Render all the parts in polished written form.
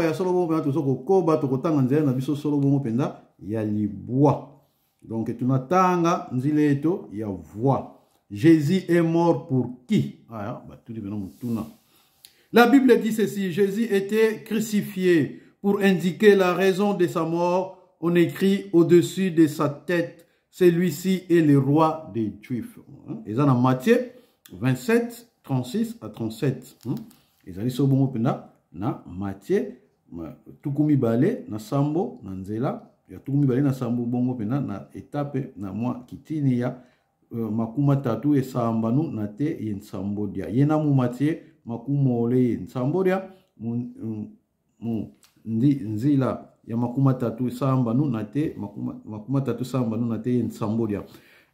Ya solo bongo mpenza, toza kokoba, tokotanga nzela na biso solo bongo mpenza ya libwa. Donc tunatanga nzila eto ya voix. Jésus est mort pour qui? Aya batuli bena mutuna. La Bible dit ceci: Jésus était crucifié. Pour indiquer la raison de sa mort, on écrit au-dessus de sa tête: celui-ci est le roi des Juifs. Eza na Matthieu 27, 36 à 37. Ezali so bongo mpenza na Matthieu 27 na nzela ya 27 bongo mpenza na etape na mwa kitini ya 36 na te ye nsambo dia ye na mu Matthieu makumole ye nsambo dia mu ndi nzila ya 36 na te 36 na te ye nsambo dia.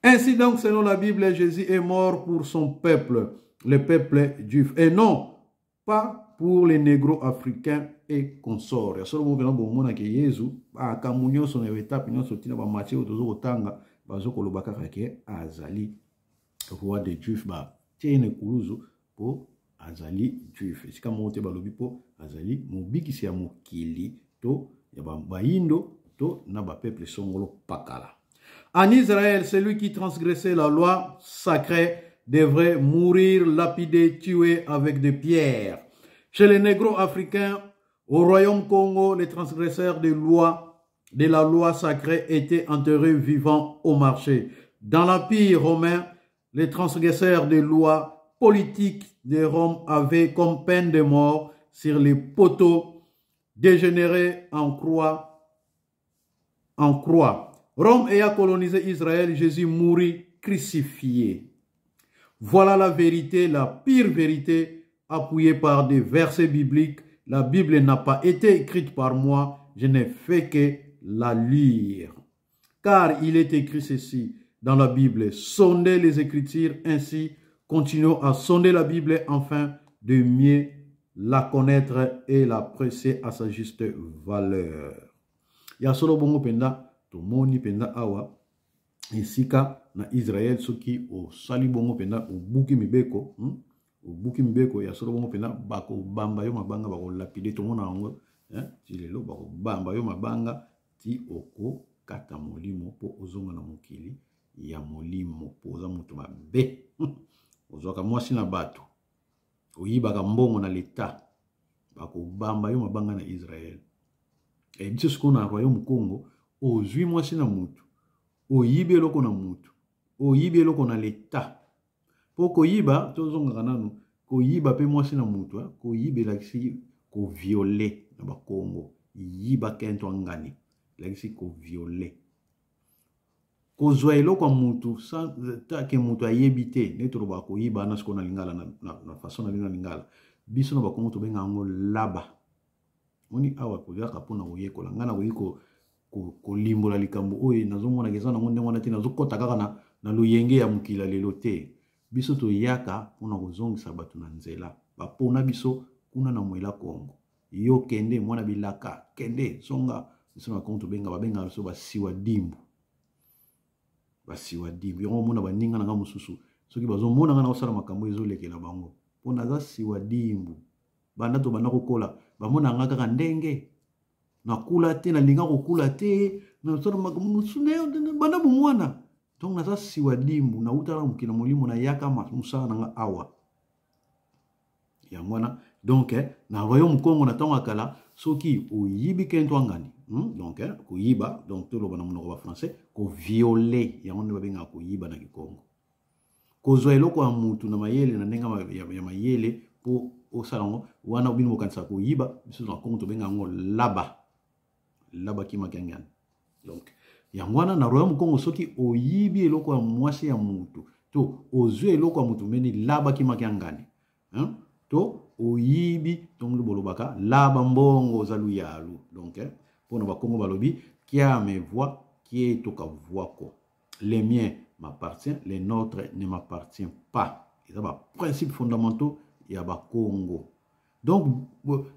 Ainsi donc, selon la Bible, Jésus est mort pour son peuple, le peuple juif, et non pas pour les négros africains et consorts. Ya solo moko bomonaka Yezu, makambo nyonso na etape nyonso ntina bamatie oyo tozo kotanga, bazokoloba kaka ke azali roi des Juifs. Batie na ekuluzu mpo azali juif. Esika moko te balobi mpo azali mobikisi ya mokili to ya bayindo to na bapeuple songolo pakala. En Israël, celui qui transgressait la loi sacrée devrait mourir lapidé, tué avec des pierres. Chez les négros africains, au royaume Congo, les transgresseurs de la loi sacrée étaient enterrés vivants au marché. Dans l'Empire romain, les transgresseurs des lois politiques de Rome avaient comme peine de mort sur les poteaux dégénérés en croix. En croix. Rome ayant colonisé Israël, Jésus mourut crucifié. Voilà la vérité, la pire vérité, appuyée par des versets bibliques. La Bible n'a pas été écrite par moi, je n'ai fait que la lire. Car il est écrit ceci dans la Bible: sondez les Écritures, ainsi continuons à sonder la Bible afin de mieux la connaître et l'apprécier à sa juste valeur. Ya solo bongo mpenza, tomoni mpenza awa esika na Israel, soki osali bongo mpenza, obuki mibeko, Obuki mibeko, ya solo bongo mpenza, bakobamba yo mabanga, bakolapider. Tomona yango ti lelo, bakobamba yo mabanga ti okokata molimo mpo ozonga na mokili ya molimo, mpo oza moto mabe, ozwaka mwasi na bato, oyibaka mbongo na leta, bakobamba yo mabanga na Israel. E biso sikoyo na royaume Congo, ozwi mwasi na motu, oyibi eloko na motu, oyibi eloko na leta. Mpo koyiba, tozongaka nanu koyiba mpe mwasi na motu. Koyiba elakisi kovioler na Bakongo. Yiba kento angani elakisi kovioler, kozwa eloko ya mutu ke mutu ayebi te. Nde tolobaka koyiba na sikoyo na lingala, na façon na bino na lingala. Biso na Bakongo tobenga yango laba. Moni awa koyaka mpona koyekola, ngai nakoki kolimbola likambo oyo nazomonaka eza nango ndenge wana te. Nazokɔta kaka na loyenge ya mokili ya lelo te. Biso toyaka mpona kozongisa bato na nzela. Bapona biso kuna na Mwela Kongo. Yo kende mwana bilaka, kende zonga. Biso na Kongo tobenga, babengaka biso basiwa dimbu, basiwa dimbu. Yango omona baninga na nga mosusu, soki bazomona nga na kosala makambo, ezolekela bango, mpo naza siwa dimbu. Banda tobanda kokola, bamona nga kaka ndenge nakula te, nalinga kokula te, nasala makambo mosusu banda bomwana. Donc naza siwa dimbu, nautaka mokili na molimo, nayaka mosala na nga awa, yango wana. Donc na royaume Congo na ntango ya kala, soki oyibi kento angani, Donc koyiba, donc toloba na monoko bafrançais kovioler, yango nde babengaka koyiba na kikongo. Kozwa eloko ya mutu na mayele, na ndenge ya mayele mpo osala yango wana, bino bokanisaka koyiba. Biso na Kongo tobenga yango laba, laba kimakiangani. Donc yango wana na royaume Congo, soki oyibi eloko ya mwasi ya mutu to ozwi eloko ya mutu, meni laba kimakiangani, hein? To oyibi tongo bolobaka laba mbongo oza luyalu. Donc mpona Bakongo balobi kia me voix kie toka voako, les miens m'appartient, les nôtres ne m'appartient pas. Eza baprincipe fondamentaux ya Bakongo. Donc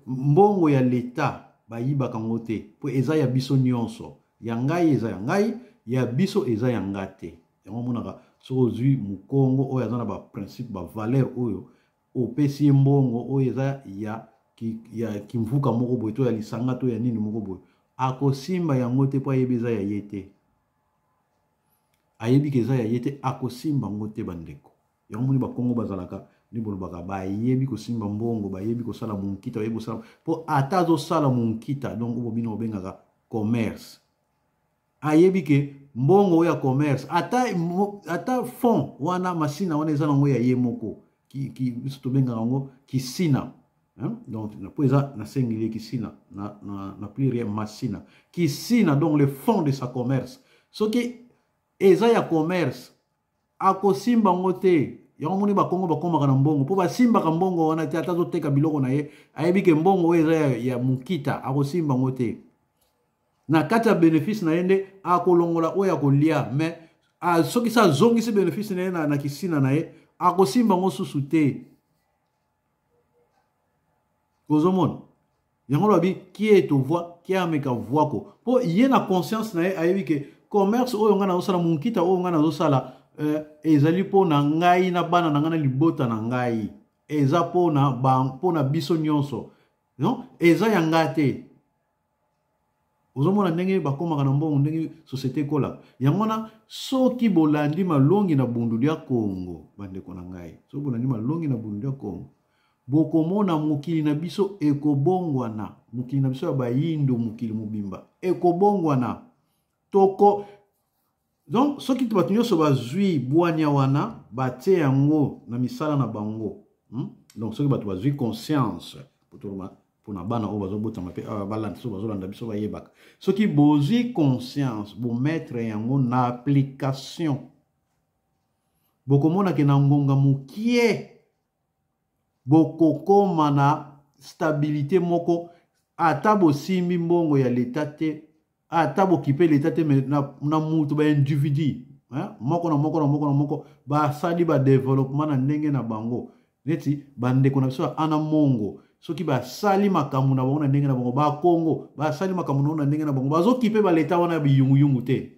mbongo ya leta bayibaka yango te, mpo eza ya biso nyonso. Ya ngai eza ya ngai, ya biso eza ya nga te. Yango omonaka soki ozwi mokongo oyo aza na baprincipe, bavaleur oyo, opesi ye mbongo oyo eza ya ki, ya kimvuka moko boye to ya lisanga to ya nini moko boye, akosimba yango te mpo ayebi eza ya ye te. Ayebi ke eza ya ye te, akosimba yango te bandeko. Yango moni bakongo bazalaka nde bolobaka bayebi kosimba mbongo, bayebi kosala monkita, bayebi kosala mpo ata azosala monkita, donc oyo bino bobengaka commerce, ayebi ke mbongo oyo ya commerce ata, ata fond wana masina wana eza nango ya ye moko, biso tobengaka yango kisina, hein? Donc mpo eza na singulier kisina na pluriel masina, kisina, donc le fond de sa commerce, soki eza ya commerce akosimba yango te. Yango moni bakongo bakomaka na mbongo mpo basimbaka mbongo wana te. Ata azoteka biloko na ye, ayebi ke mbongo oyo eza ya mokita, akosimba yango te. Na kati ya bénéfice na ye nde akolongola oyo akolia, mais soki se azongisi bénéfice na ye na kisina na ye, akosimba yango susu te. Ozomona yango lobi kieto voi kiameka voako mpo ye na conscience na ye ayebi ke commerce oyo ngai nazosala, monkita oyo ngai nazosala, ezali mpo na ngai na bana na ngai na libota na ngai, eza mpo na biso nyonso, non eza ya ngai te. Ozomona ndenge bakomaka na mbongo, ndenge société ekolaka. Yango wana soki bolandi malongi na bundu ya Kongo, bandeko na ngai, soki bolandi malongi na bundu ya Kongo, bokomona mokili na biso ekobongwana, mokili na biso ya bayindo, mokili mobimba ekobongwana. Toko donc soki bato nyonso bazwi bwania wana, batie yango na misala na bango, Donc soki bato bazwi conscience, mpona bana oyo bazobotama mpe awa balanda, so bazolanda biso bayebaka, soki bozwi conscience, bomettre yango na application, bokomona ke na ngonga mokie bokokoma na stabilité moko. Ata bosimbi mbongo ya leta te, ata bokipe leta te, mais na mutu baindividu, hein? Moko na moko na moko na moko basali badéveloppement na ndenge na bango, neti bandeko na biso ya ana mongo, soki basali makambo na bango na ndenge na bango, bakongo basali makambo na bango na ndenge na bango, bazokipe baleta wana ya biyunguyungu te,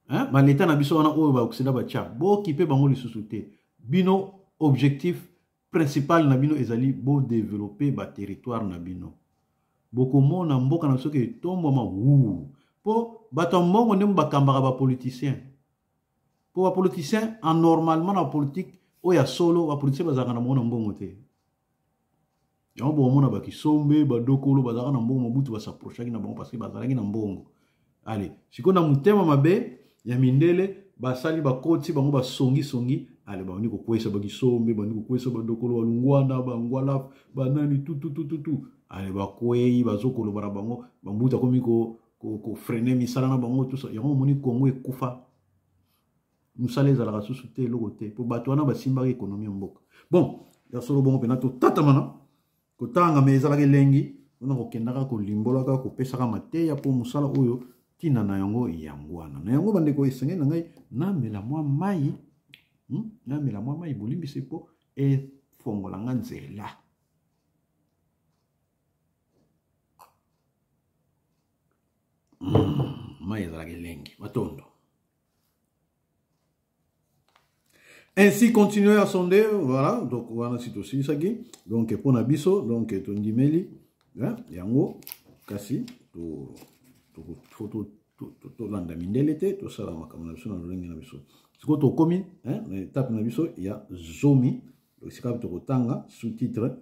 hein? Baleta na biso wana oyo baoccident batya, bokipe bango lisusu te. Bino objectif principal na bino ezali bodévelopper baterritoire na bino. Bokomona mboka na biso soki etombwama wu, mpo bato ya mbongo nde bakambaka bapoliticien, mpo bapoliticien en normalement na politique oyo ya solo, bapoliticien bazalaka na bango na mbongo te. Yango bokomona bakisombe badokolo bazalaka na mbongo, Mobutu bas'approchaki na bango parce que bazalaki na mbongo. Ale sikoyo na motema mabe ya mindele basali, bakoti bango basongisongi, ale bandi kokwesa bakisombe, bandi kokwesa badokolo, balungwana, bangwala, banani, tututututu, ale bakwei, bazokoloba na bango, bambuta akomi kofreiner misala na bango tusa. Yango omoni Kongo ekufa, mosala ezalaka susu te, eloko te, mpo bato wana basimbaka économie ya mboka. Bon, ya solo bongo mpena totatamana kotanga, me ezalaka elengi mpona kokendaka kolimbolaka, kopesaka mateya, mpo mosala oyo ntina na yango yango wana. Na yango bandeko, esengeli na ngai namela mwa mai, Namela mwa mai, bolimbisi, mpo efongola nga nzela. Mai ezalaka elengi, matondo. Ainsi continuer à sonder, voilà. Donc wana si tosilisaki, donc mpona biso, donc tondimeli yango, kasi tolanda mindele te, tosala makambo na biso na lolenge na biso. Sikoyo tokomi na étape na biso ya 10, esika tokotanga sous-titre,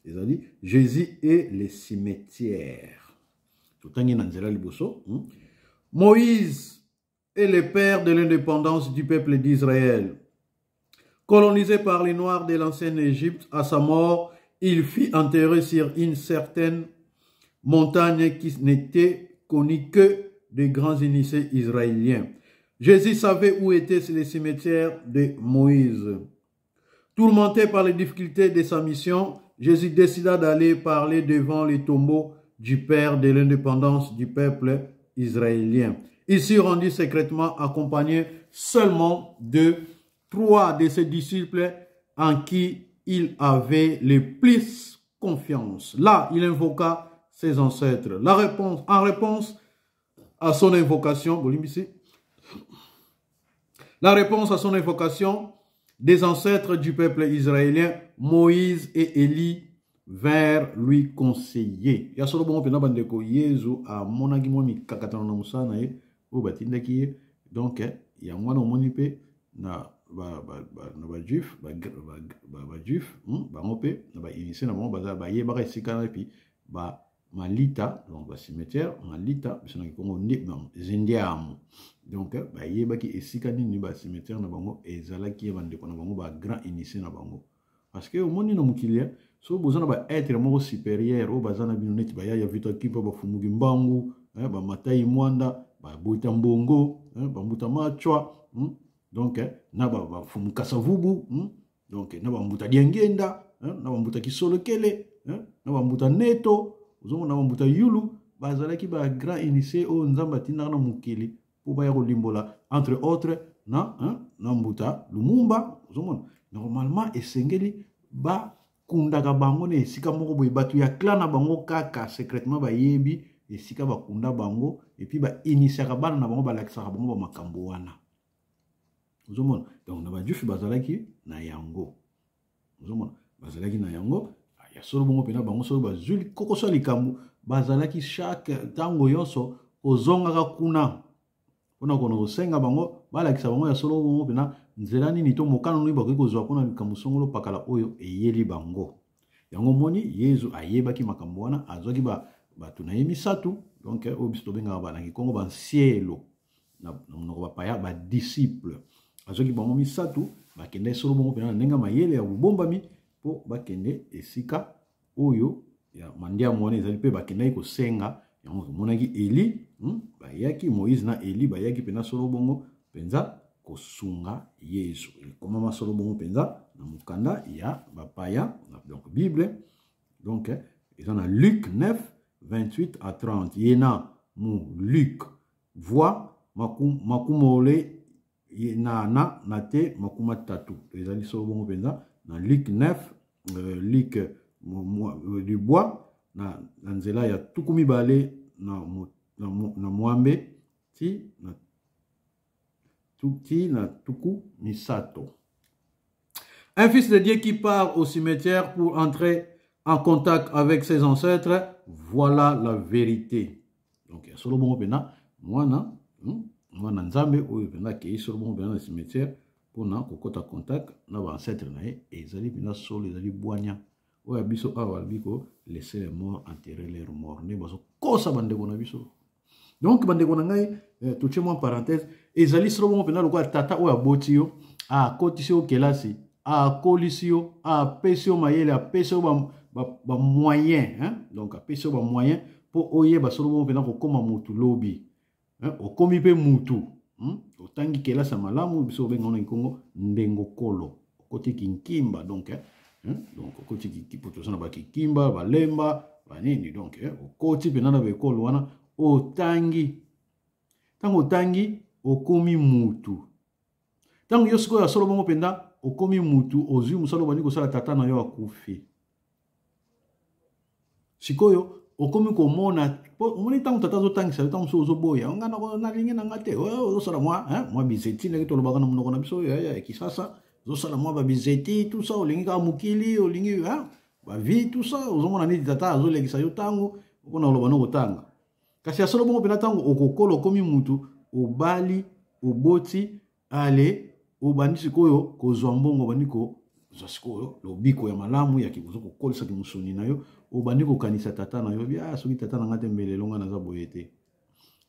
ezali Jésus et les cimetières. Totangi na nzela liboso, Moïse est le père de l'indépendance du peuple d'Israël. Colonisé par les Noirs de l'ancienne Égypte, à sa mort, il fit enterrer sur une certaine montagne qui n'était connue que des grands initiés israéliens. Jésus savait où était le cimetière de Moïse. Tourmenté par les difficultés de sa mission, Jésus décida d'aller parler devant les tombeaux du père de l'indépendance du peuple israélien. Il s'y rendit secrètement, accompagné seulement de trois de ses disciples en qui il avait le plus confiance. Là, il invoqua ses ancêtres. En réponse à son invocation, la réponse à son invocation des ancêtres du peuple israélien, Moïse et Élie, vinrent lui conseiller. Ya solo bongo mpenza bandeko, Yezu amonaki mwa mikakatano na mosala na ye oyo batindaki ye. Donc yango wana omoni mpe na bajuif ba, ba, ba, ba, ba, ba bango mpe na bainitie na bango baza bayebaka esika na epi ba malita, donc ba cimetière malita biso na kikongo zindiamu. Donc bayebaki esika nini ba cimetière na bango ezalaki ya bandeko na bango ba grand initie na bango. Parce que omoni na mokili so boza na ba être moko supérieur oyo baza na bino neti bayaya Vita Kimpa, bafumuki mbangu, bamatai mwanda, babota mbongo, bambuta machwa, donc na bafumu kasavubu, donc na bambuta diangenda, na bambuta kisolokele, na bambuta neto, ozomona bambuta yulu, bazalaki ba grand initie oyo Nzambe atindaka na mokili mpo baya kolimbola, entre autres na mbuta Lumumba. Ozomona normalement esengeli bakundaka bango na esika moko boye, bato ya clan na bango kaka secrètement bayebi esika bakunda bango, et puis bainitiaka bana na bango, balakisaka bango bamakambo wana. Ozomona donc na bajuif bazalaki na yango, ozomona bazalaki na yango ya solo bongo mpena. Bango solo bazwi kokoso ya likambo, bazalaki chaque ntango nyonso kozongaka kuna mpona kona kosenga bango balakisa bango ya solo bongo mpena nzela nini to mokano nini bakoki kozwa mpona likambo songolo pakala oyo eyeli bango. Yango moni Yezu ayebaki makambo wana, azwaki bato na ye misato, donc oyo biso tobengaka bana kikongo bansielo, na monoko bapaya badisciple. Azwaki bango misato, bakende solo bongo mpena na ndenge mayele ya bobombami mpo bakende esika oyo ya mandiamu wana ezali, mpe bakendaki kosenga yango. Tomonaki Eli, bayaki Moïse na Eli, bayaki mpena solo bongo mpenza kosunga Yesu. Ekomama solo bongo mpenza na mokanda ya bapaya, donc Bible, donc eza na Luc 9 28 à 30. Ye na mu Luc voi makumole na na na te makuma tatu. Ezali solo bongo mpenza na Luc 9, Luc libwa na nzela ya 20 na mwambe ti na 30. Un fils de Dieu qui part au cimetière pour entrer en contact avec ses ancêtres, voilà la vérité. Donc ya solo bongo mpenza mwana Nzambe oyo mpenza akei solo bongo mpenza na cimetière mpona kokɔta contact na baancêtre na ye, ezali mpenza solo, ezali bwanya. Oyo ya biso awa balobi ko laisser les morts enterrer leurs morts, nde bazokosa bandeko na biso. Donc bandeko na ngai, totie mwa parenthèse. Ezali solo bongo mpenza lokola tata oyo aboti yo, akotisi yo kelasi, akolisi yo, apesi yo mayele, apesi yo bamoyen, ba donc apesi yo bamoyen mpo oyeba solo bongo mpenza kokóma motu lobi. Okomi mpe mutu, otangi kelasi ya malamu, biso obenga wana kikongo ndengo kolo, okoti kinkimba. Donc donc okoti, po toza na bakikimba, balemba, banini. Donc okoti mpenza na baekole wana, otangi. Ntango otangi, okomi mutu. Ntango yo sikoyo ya solo bongo mpenza okomi mutu, ozwi mosala, obandi kosala, tata na yo akufi. Sikoyo okomi komona, omoni ntango tata azotangisa yo, ntango mosusu ozoboya, nga nalingi na nga te, ozosala mwa bizeti, ndenge tolobaka na monoko na biso ya Kisasa, ozosala mwa babizeti, tout ça, olingi kaka mokili, olingi bavie, tout ça, ozomona neti tata azolekisa yo ntango mpona koloba no kotanga. Kasi ya solo bongo mpena, ntango okokola, okomi mutu, obali, oboti, ale obandi sikoyo kozwa mbongo, obandi kozwa sikoyo lobiko ya malamu ya ozo kokolisa mosuni na yo, obandi kokanisa tata na yo: bia soki tata na nga te, mbele elonga naza boye te.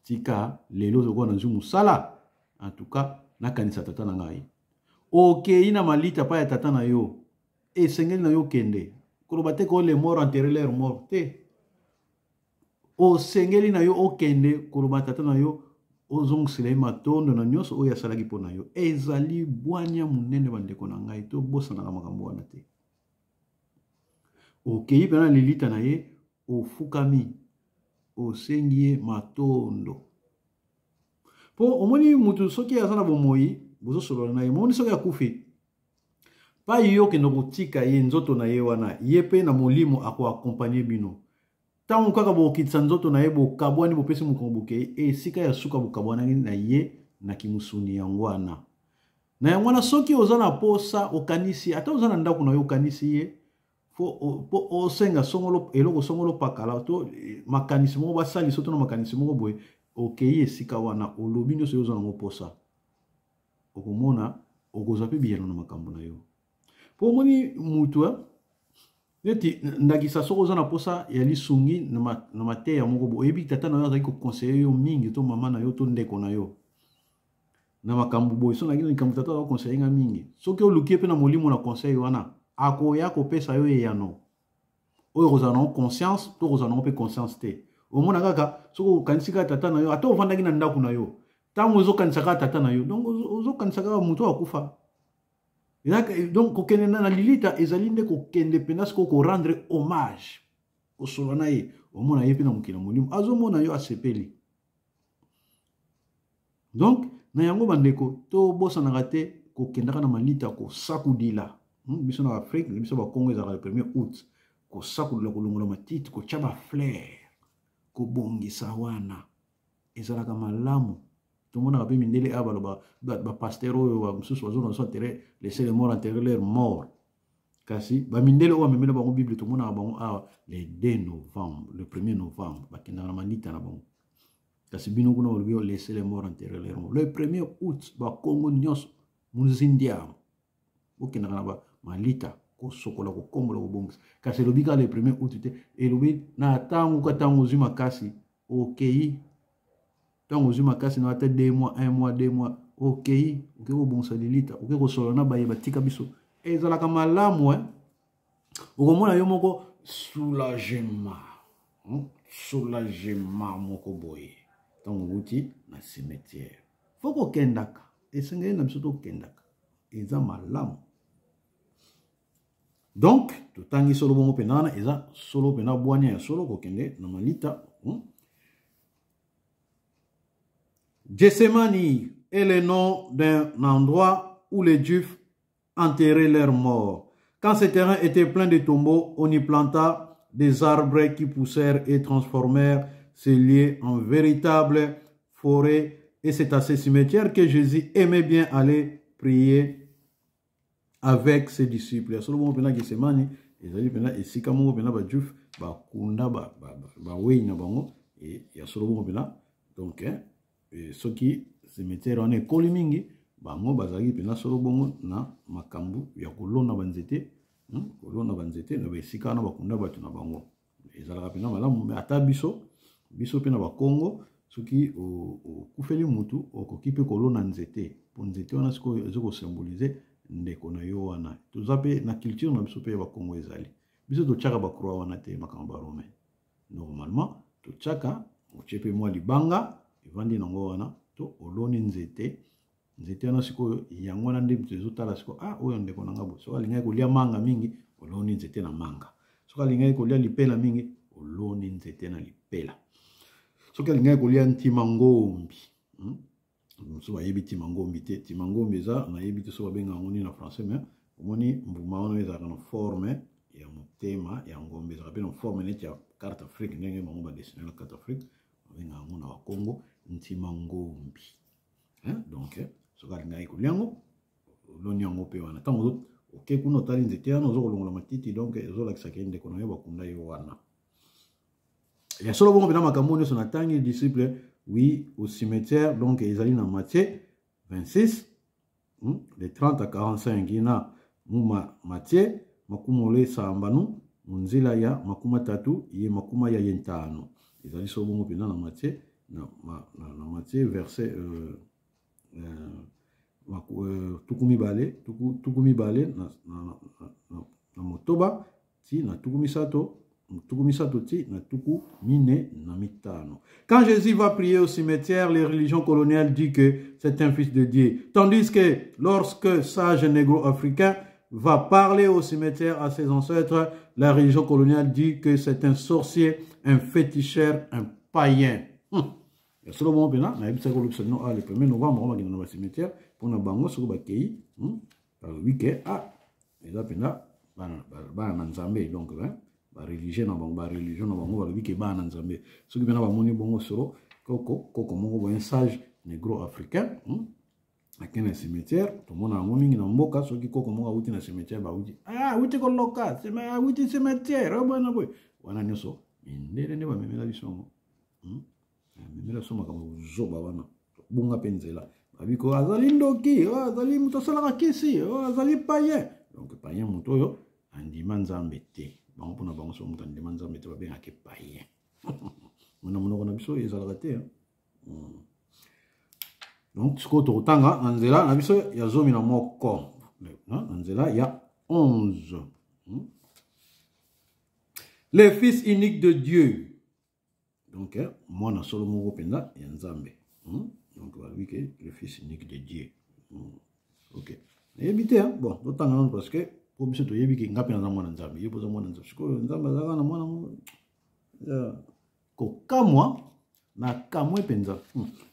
Tika lelo lokola nazwi mosala, en tout cas nakanisa tata na ngai. Okei na malita pa ya tata na yo, esengeli na yo okende koloba te ko les morts enterrer leur mort te. Osengeli na yo okende koloba tata na yo, ozongisela ye matondo na nyonso oyo asalaki mpo na yo. Ezali bwanya monene, bandeko na ngai, tobosanaka makambo wana te. Okei mpena na lilita na ye, ofukami, osengi ye matondo. Mpo omoni mutu soki aza na bomoi, bozosolola na ye. Omoni soki akufi, pai yo okende kotika ye nzoto na ye wana, ye mpe na molimo akoaccompagner bino. Ntango kaka bokitisa nzoto na ye, bokabwani, bopesi mokongo, bokei esika ya suka bokabwanaki na ye na kimusuni. Yango wana, na yango wana, soki oza na posa, okanisi, ata oza na ndako na yo, okanisi ye, Fo po osenga songolo eloko songolo pakala to eh, makanisi moko basalisa to na makanisi moko boye, okei esika wana, olobi nyonso yo oza nango mposa, okomona okozwa mpe biyano na makambo na yo. Mpo omoni mutu eh, neti ndakisa soki oza na mposa ya lisungi na mateya moko boye, oyebi tata na yo azalaki kokonseye yo mingi, to mama na yo, to ndeko na yo na makambo boye, so naki likambo tata akonseye nga mingi, soki oluki ye mpe na molimo na conseil wana, akoya kopesa yo eyano oyo okozala nango conscience to okozala nango mpe conscience te. Omona kaka soki okanisi kaka tata na yo, ata ovandaki na ndako na yo, ntango ozokanisa kaka tata na yo, donc ozokanisa kaka moto oyo akufa. Donc kokende na lilita ezali nde kokende mpenza sikoyo korendre hommage, kosolola na ye, omona ye mpe na mokili ya molimo azomona yo, asepeli. Donc na yango bandeko, tobosanaka te kokendaka na malita kosakudila. Biso na Afrique, biso bakongo, ezalaka le premier août, kosakudila, kolongola matiti, kotya bafleur, kobongisa wana ezalaka malamu. Tomonaka mpe mindele awa baloba, bapasteur oyo mosusu bazona so enterre, laisser les morts enterrer leur mort. Kasi bamindele oyo bamemela bango Bible, tomonaka bango awa le 2 novembre, le 1er novembre, bakendaka na malita na bango. Kasi bino kuna balobi laisser les morts enterrer leur mort. Le 1er août, bakongo nyonso mozindiamo bokendaka na malita kosokola, kokombola, kobongisa. Kasi elobi kaka le 1er août te, elobi na ntango ka ntango ozwi makasi, okei, ntango ozwi makasi na ata 2 mois, 1 mois, 2 mois, okei, okei kobongisa lilita, okei kosolola na baye batika biso, ezalaka malamu eh? Okomona yo moko soulagement, Soulagement moko boye ntango owuti na cimetière. Fo kokendaka, esengeli na biso tokendaka, eza malamu. Donc totangi solo bongo mpenza wana, eza solo mpenza, bwania ya solo kokende na malita. Gethsemane est le nom d'un endroit où les Juifs enterraient leurs morts. Quand ce terrain était plein de tombeaux, on y planta des arbres qui poussèrent et transformèrent ce lieu en véritable forêt. Et c'est à ce cimetière que Jésus aimait bien aller prier avec ses disciples. Solo bongo mpenza Gethsemane ezali mpenza esika moko mpenza bajuif bakunda bawei na bango ya solo bongo mpenza. Donc soki cimetière wana ekoli mingi, bango bazalaki mpenza solo bongo na makambo ya kolona banzete, kolona banzete na baesika wana bakunda bato na bango, ezalaka mpenza malamu. Me ata biso mpe na bakongo, soki okufeli mutu, okoki mpe kolona nzete, mpo nzete wana sikoyo eza kosymbolize ndeko na yo wana. Toza mpe na culture na biso mpe ya bakongo, ezali biso totyaka bacroix wana te, makambo baromain. Normalement totyaka, otie mpe mwa libanga evandi nango wana, to oloni nzete. Nzete wana sikoyo, yango wana nde moto ezotala sikoyo, ah, oyo ndeko na nga boye. Soki alingaki kolia manga mingi, oloni nzete na manga. Soki alingaki kolia lipela mingi, oloni nzete na lipela. Soki alingaki kolia ntima ngombi, Mosusu bayebi ntima ngombi te. Ntima ngombi eza, nayebi te so babenga yango nini na français, mais omoni mbuma wana ezalaka na forme ya motema ya ngombe, ezalaka mpe na forme neti ya carte Afrique, ndenge bango badesine na carte Afrique, babenga yango na bakongo ntima ngombi. Donc soki alingaki kolia yango, oloni yango mpe wana. Ntango oke kuna, otali nzete wana, oza kolongola matiti, donc ezolakisaka ye ndeko na yo bakunda ye wana ya solo bongo mpena. Makambo nyonso natangi, disciple oui au cimetière, donc ezali na Matthieu 26, de 30 à 45. Ina muma Matthieu makumolo esambanu mu nzila ya makuma tatu ye makuma ya ye ntano, ezali solo bongo mpena na Matthieu, na Matthieu verset 28, 28 ti na 30, 30 ti na 45. Quand Jésus va prier au cimetière, les religions coloniales disent que c'est un fils de Dieu. Tandis que lorsque sage négro-africain va parler au cimetière à ses ancêtres, la religion coloniale dit que c'est un sorcier, un féticheur, un païen. Ya solo bongo mpena, nayebisaki kolobisa bino, ah, le 1er novembre bango bakenda na bacimetière mpona bango soki bakei, balobi ke ah, eza mpenza bana na Nzambe. Donc bareligieux na bango, bareligion na bango balobi ke bana na Nzambe. Soki mpena bamoni bongo solo koko moko boye, sage négro africain. Ake na cimetière, tomona yango mingi na mboka. Soki koko moko awuti na cimetière, bawuti, ah, awuti koloka, awuti cimetière, oyo boye wana nyonso, mindele nde bamemela biso yango. Bamemela biso makambo zoba wana, bunga mpe nzela. Babiko azali ndoki, oyo azali moto asalaka kisi, oyo azali païen. Donc païen, moto oyo andima Nzambe te. Bango, mpona bango, so moto andima Nzambe te, babengaka païen. Na monoko na biso ezalaka te. Donc sikoyo tokotanga na nzela na biso ya 11, na nzela ya 11. Le Fils unique de Dieu, donc mwana solo moko mpenza ya Nzambe. Donc balobi ke le Fils unique de Dieu. Ok, nayebi te. Bon, totanga nano, parce que po biso toyebi ke nga mpe naza mwana Nzambe, ye mpo oza mwana Nzambe. Sikoyo Nzambe azalaka na mwana kokamwa na kamwe mpenza.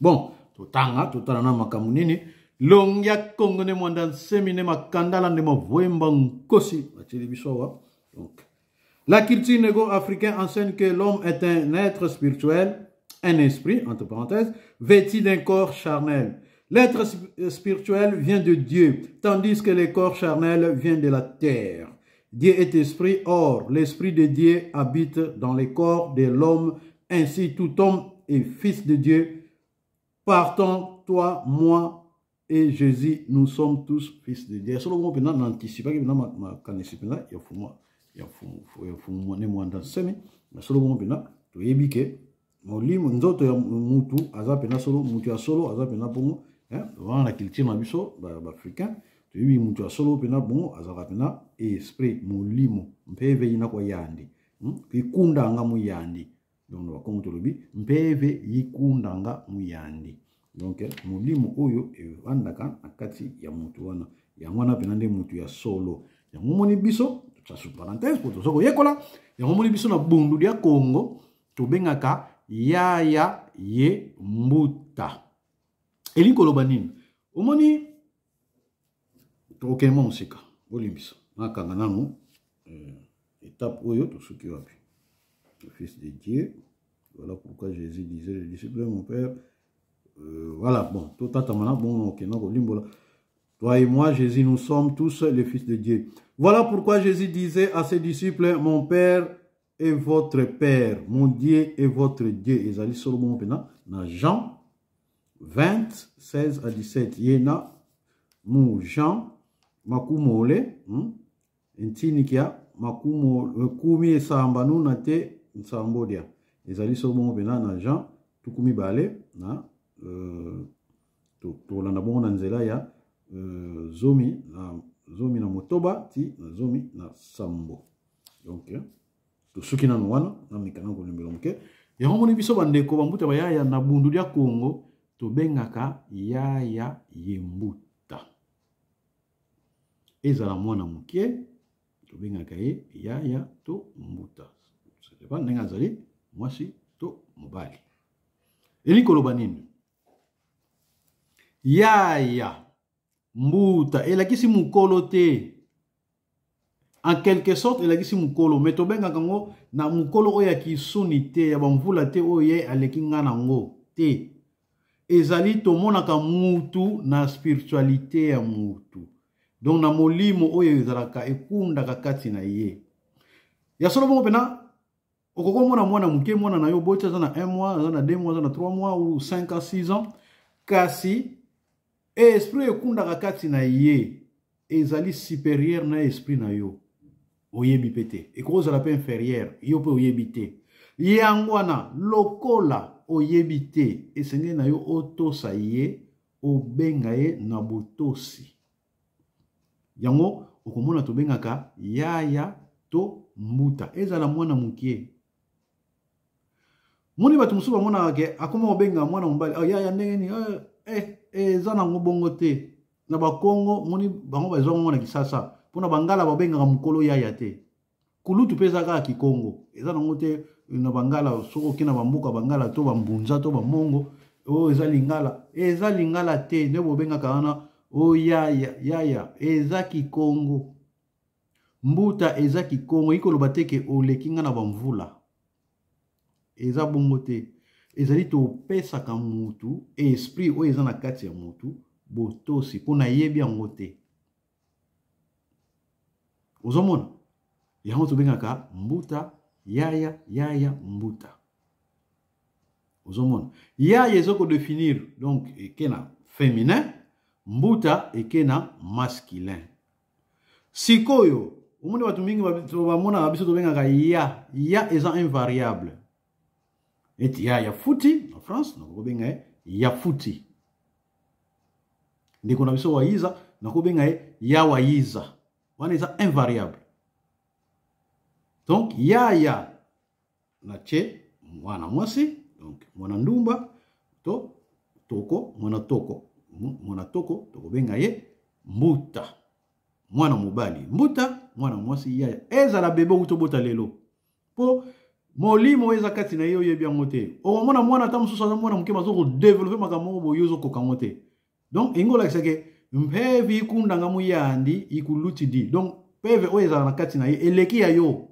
Bon, totanga, totala na makambo nini. Longia Kongo ne Mwanda Nsemi ne Makandala nde Mavwemba Nkosi batieli biso awa. Donc la culture négro-africaine enseigne que l'homme est un être spirituel, un esprit, entre parenthèses, vêtu d'un corps charnel. L'être spirituel vient de Dieu, tandis que le corps charnel vient de la terre. Dieu est esprit, or l'esprit de Dieu habite dans le corps de l'homme. Ainsi, tout homme est fils de Dieu. Partant, toi, moi et Jésus, nous sommes tous fils de Dieu. Solo mpo na anticipaki mpena makanisi mpenza ya Fuma, ya Fumu ne Mwanda Nsemi. Na solo bongo mpena toyebi ke molimo, nzoto ya mutu aza mpena solo, mutu ya solo aza mpena bongo wana. Na culture na biso baafricain, toyebi mutu ya solo mpena bongo azalaka mpena esprit, molimo. Mpeve yina kwa yandi, Ikundanga muyandi. Donc na Bakongo tolobi mpeve yikundanga muyandi. Donc molimo oyo evandaka na kati ya motu wana, yango wana mpena nde motu ya solo. Yango moni biso, sous parenthèse, po toza koyekola, yango moni biso na Bundu ya Kongo tobengaka yaya ye mbuta. Elingi koloba nini? Omoni, tokokende mwa mosika, bolimbisa, nakanga nanu étape oyo. Tosuki wapi? Le Fils de Dieu. Voilà pourquoi Jésus disait les disciples: mon Père. Voilà, bon, totatama bon, okenda kolimbola. Toi et moi, Jésus, nous sommes tous les fils de Dieu. Voilà pourquoi Jésus disait à ses disciples: mon Père est votre Père, mon Dieu est votre Dieu. Ezali solo bongo mpena na Jean 20, 16 à 17. Ye na mu Jean makumole, Ntinikia makumo kumi esamba nuna te nsambodia. Ezali solo bongo mpena na Jean 20 na tolanda bongo na nzela ya 18 ti na 17. Donc tosuki nano wana na mikana kolembela moke. Yango moni biso bandeko bambuta bayaya na Bundu ya Kongo tobengaka yaya ye mbuta. Ezala mwana moke, tobengaka ye yaya to mbuta, ça ndenge azali mwasi to mobali. Elingi koloba nini? Yaya, mbuta elakisi mokolo te. En quelque sorte elakisi mokolo, me tobengaka yango na mokolo oyo ya kisuni te, ya bamvula te, oyo ye aleki nga nango te. Ezali tomonaka mutu na spiritualité ya mutu, donc na molimo oyo ezalaka ekundaka kati na ye ya solo bongo mpena. Okoki komona mwana moke, mwana na yo boti, aza na 1 mois, aza na 2 mois, aza na 3 mois ou 5 ans, 6 ans, kasi esprit ekundaka kati na ye ezali supérieur na esprit na yo, oyebi mpe te. Ekoki kozala mpe inférieur, yo mpe oyebi te. Yango wana, lokola oyebi te, esengeli na yo otosa ye, obenga ye na botosi. Yango okomona tobengaka yaya to mbuta, ezala mwana mokie. Moni bato mosusu bamonaka ke akoma kobenga mwana mobali: oh, yaya ndenge nini? Eh, eza nango bongo te. Na Bakongo, moni bango bazwa ngo na Kisasa, mpona Bangala babengaka mokolo yaya te, kulutu mpe eza kaka Kikongo, eza nango te na Bangala. Soki oke na bamboka Bangala to Bambunza to Bamongo, oyo eza Lingala, eza Lingala te nde bobengaka wana oyo yaya. Yaya eza Kikongo, mbuta eza Kikongo. Ikoloba te ke oleki nga na bamvula, eza bongo te. Ezali topesaka mutu esprit oyo eza na kati ya mutu. Botosi mpo nayebi yango te. Ozomona yango tobengaka mbuta, yaya, yaya, mbuta. Ozomona yaya eza kodefinir, donc eke na féminin, mbuta eke na masculin. Sikoyo omoni bato mingi bamonaka biso tobengaka ya, ya eza invariable. Neti ya ya futi na France nakobenga ye ya futi. Ndeko na biso wayiza nakobenga ye ya wayiza, wana eza invariable. Donc ya ya na tie mwana mwasi, donc mwana ndumba to toko, mwana toko, mwana toko tokobenga ye mbuta. Mwana mobali mbuta, mwana mwasi yaya. Ezala bebe outi obota lelo, po molimo oyo eza kati na ye oyebi yango te. Okomona mwana ata mosusu aza mwana moke, bazo kodevelope makambo moko boye, ozokoka yango te. Donc elingi kolakisa ke mpeve ikundanga muyandi ikuluti di. Donc mpeve oyo ezala na kati na ye eleki ya yo.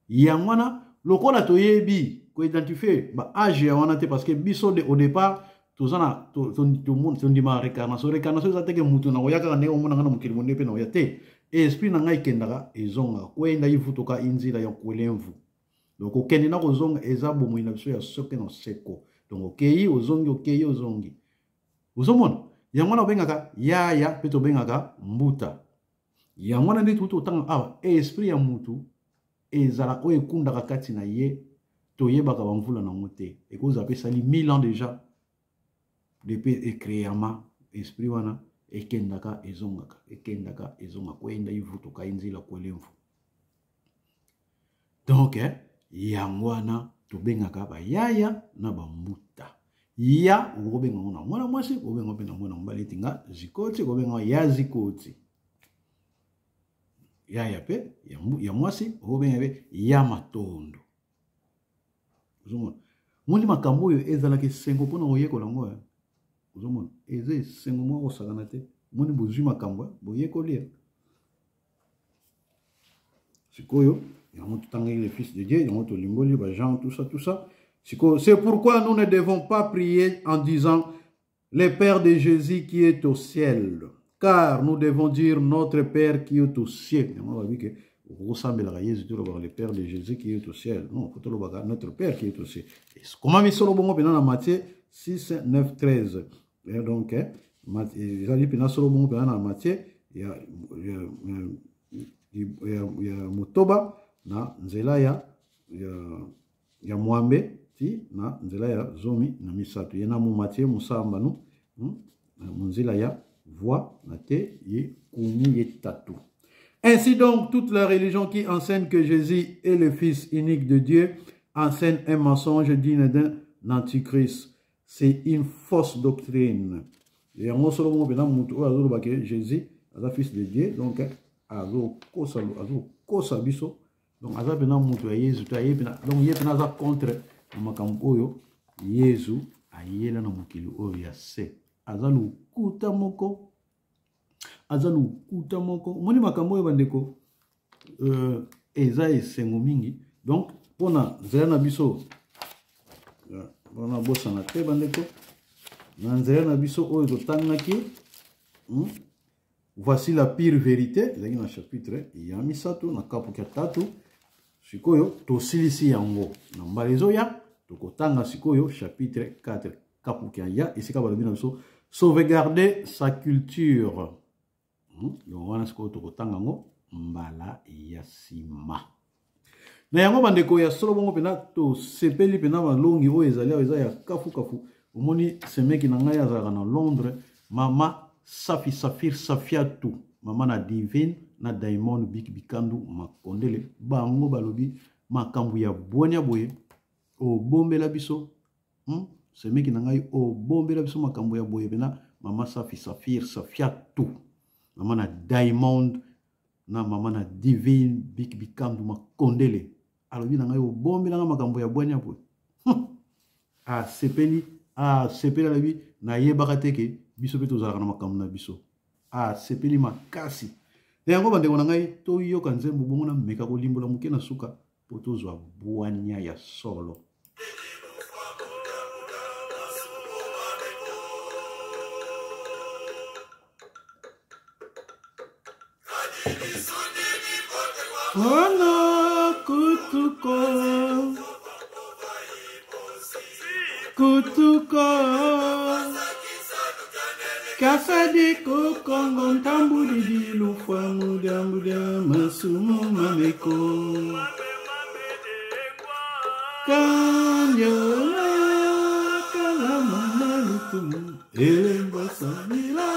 Yango wana lokola toyebi koidentifie ba age ya wana te, parce que biso de, au départ toza na tondima réincarnation. Réincarnation eza teke mutu na koya kaka ndenge omona nga na mokili monde mpe na koya te. Esprit na ngai ekendaka ezongaka kwenda ivutoka inzila ya kwelemvu. Donc okende na kozonga eza bomoi na biso ya soke na seko. Donc okei ozongi, okei ozongi. Ozomona yango wana obengaka yaya mpe tobengaka mbuta. Yango wana nde touti kotanga awa, esprit ya mutu ezala oyo ekundaka kati na ye, toyebaka bamvula nango te. Ekozala mpe esali 1000 ans déjà depuis ecréama, esprit wana ekendaka ezongaka, ekendaka ezongaka, kwenda ivutuka inzila kwelemvu. Donc yango wana tobengaka bayaya na bambuta. Ya okobenga ngo na mwana mwasi, okobenga mpe na mwana mobali, eti nga zikoti, okobenga ngo ya zikoti. Yaya mpe ya mwasi okobenga mpe ya matondo. Ozomona moni makambo oyo ezalaka esengo mpona koyekola yango. Ozomona eza esengo moko kosakana te. Moni bozwi makambo boyekoli. Sikoyo yango totangaki le Fils de Dieu, yango tolimboli ba Jean, tout ça, tout ça. Sikoyo, c'est pourquoi nous ne devons pas prier en disant le Père de Jésus qui est au ciel, car nous devons dire notre Père qui est au ciel. Yango babi ke okosambelaka Yesu tolobaka le Père de Jésus qui est au ciel. Non, faut tolobaka notre Père qui est au ciel. Comment misolo bongo mpena na Matthieu 6, 9, 13. Et donc, ezali mpena solo bongo mpena na Matthieu ya motoba na nzela ya mwambe ti na nzela ya 13. Ye na mu Matthieu musambanu, mu nzela ya voix na te ye kumi ye tatu. Ainsi donc, toute la religion qui enseigne que Jésus est le Fils unique de Dieu enseigne un mensonge digne d'un antichrist. C'est une fausse doctrine. Yango solo bongo mpena mutu oyo azoloba ke Jésus aza fils de Dieu, donc azokosa biso. Donc aza mpena mutu ya Yesu te, aye mpena, donc ye mpena aza contre na makambo oyo Yesu ayela na mokili oyo ya se. Aza lokuta moko, aza lokuta moko. Omoni makambo oyo bandeko, eza esengo mingi. Donc mpona nzela na biso, mpona bosana te bandeko, na nzela na biso oyo totangaki, voici la pire vérité, ezalaki na chapitre ya misato na kapuki ya tatu. Sikoyo tosilisi yango na mbala ezoya, tokotanga sikoyo chapitre 4 kapuki ya ya esika balobi na biso sauvegarder sa culture. Donc wana sikoyo tokotanga yango mbala ya nsima. Na yango bandeko ya solo bongo mpena tosepeli mpena balongi oyo ezali awa eza ya kafukafu. Omoni semeki na ngai azalaka na Londres, mama Safi Safir Safiatu, mama na Divine na Diamond Bik Bikandu Makondele, bango balobi makambo ya bwania boye obombela biso. Semeki na ngai obombela biso makambo ya boye mpena mama Safi Safir Safiatu, mama na Diamond na mama na Divine Bik Bikandu Makondele, alobi na ngai obombelanga makambo ya bwania boye. Asepeli, asepeli, alobi nayebaka te ke biso mpe tozalaka na makambo na biso. Asepeli makasi. Na yango bandeko na ngai, toyoka nzembo bongo na meka kolimbola moke na suka po tozwa bwania ya solo. Ono kutuko kutuko kasadi kokongo ntambu didi lufwa mudiambudia masumu mameko kanyola kalamana lutumu elemba samila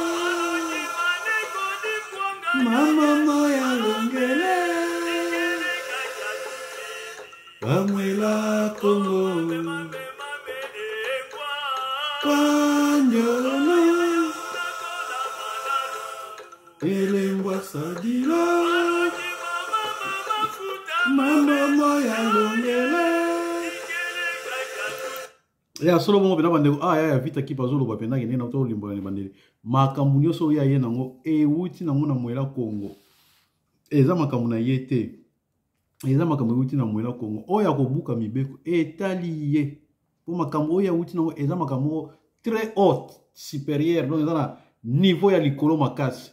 mama moya longele bamwela kongo kanyola elengwa sadila mama moya longele. Ya solo bongo mpena bandeko, ah, ya Vita Kipa azoloba mpenza kende na tolimbola na bandeli makambo nyonso oyo aye nango ewuti nango na Mwela Kongo. Eza makambo na ye te, eza makambo ewuti na Mwela Kongo. Oyo akobuka mibeko etali ye, mpo makambo oyo awuti nango eza makambo moko très haute supérieure, donc eza na niveau ya likolo makasi.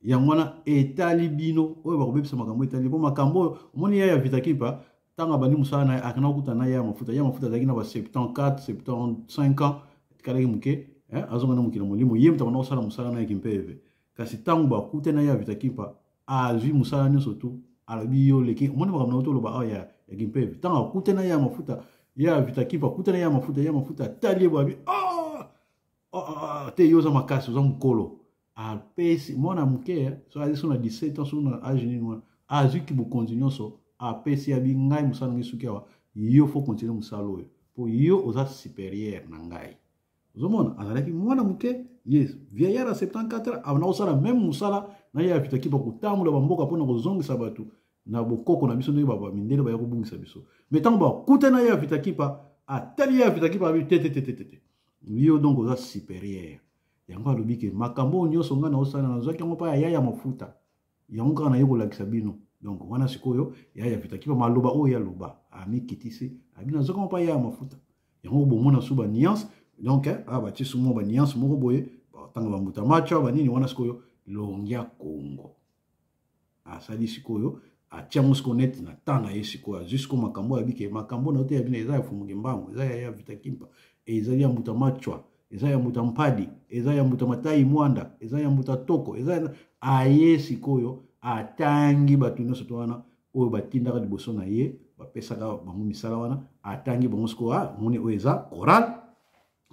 Yango wana etali bino oyo bakobebisa makambo etali, mpo makambo oyo omoni ya Vita Kipa ntango abandi mosala na ye akenda kokuta na ye ya mafuta. Ya mafuta azalaki na ba 74 75 ans, etikalaki moke azonga na mokili molimo. Ye moto abanda kosala mosala na ye kimpeve, kasi ntango bakute na ye ya Vita Kipa azwi mosala nyonso tu, alobi yo leki omoni makambo na yo toloba awa ya kimpeve. Ntango akute na ye ya mafuta, ya Vita Kipa akute na ye ya mafuta, ya mafuta atali ye boye, abi te yo oza makasi, oza mokolo. Apesi mwana moke so azali so na 17 ans so na age nini wana, azwiki bokonzi nyonso, apesi abi ngai mosala ngai soki awa yo faut continue mosala oyo mpo yo oza supérieur na ngai. Ozomona azalaki mwana moke, ye vieillard ya 74 ans abanda kosala meme mosala na ye ya Vita Kipa, kotambola bamboka mpona kozongisa bato na bokoko na biso ndenge bamindele baya kobungisa biso. Mais ntango bakutana na ye ya Vita Kipa, atali ye ya Vita Kipa abi te te te te te, yo donc oza supérieur. Yango alobi ke makambo oyo nyonso ngai naosala nazwaki yango mpa ya ya mafuta, yango kaka naye kolakisa bino. Donc wana sikoyo ya Vita Kipa maloba oyo aloba amikitisi, abi nazwaki yango mpa ya mafuta. Yango bomona su ba nuance, donc awa batie su mwa ba nuance moko boye, batanga bambuta macho banini wana. Sikoyo Longia Kongo asali sikoyo atiango sikoyo neti na temps na ye. Sikoyo azwi sikoyo makambo oyo abike makambo na yo te ya bino eza ya Fumuki Mbangu, eza ya Vita Kimpa, ezali ya mbuta Machwa, eza ya mbuta Mpadi, eza ya mbuta Matai Mwanda, eza ya mbuta Toko, eza aye sikoyo atangi bato nyonso to wana oyo batindaka liboso na ye, bapesaka bango misala wana, atangi bango sikoyo. Ah, moni oyo eza chorale,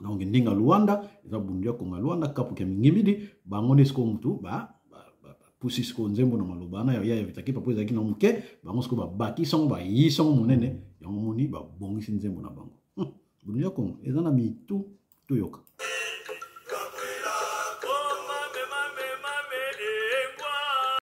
donc Ndinga Luanda eza bundu ya Konga Luanda kapuki ya mingimbidi, bango nde sikoyo mutu bapusi sikoyo nzembo na maloba wana ya Vita Kipa mpo ezalaki na moke, bango sikoyo babakisi yango bayisi yango monene, yango moni babongisi nzembo na bango. Bundu ya Kongo eza na mitu toyoka.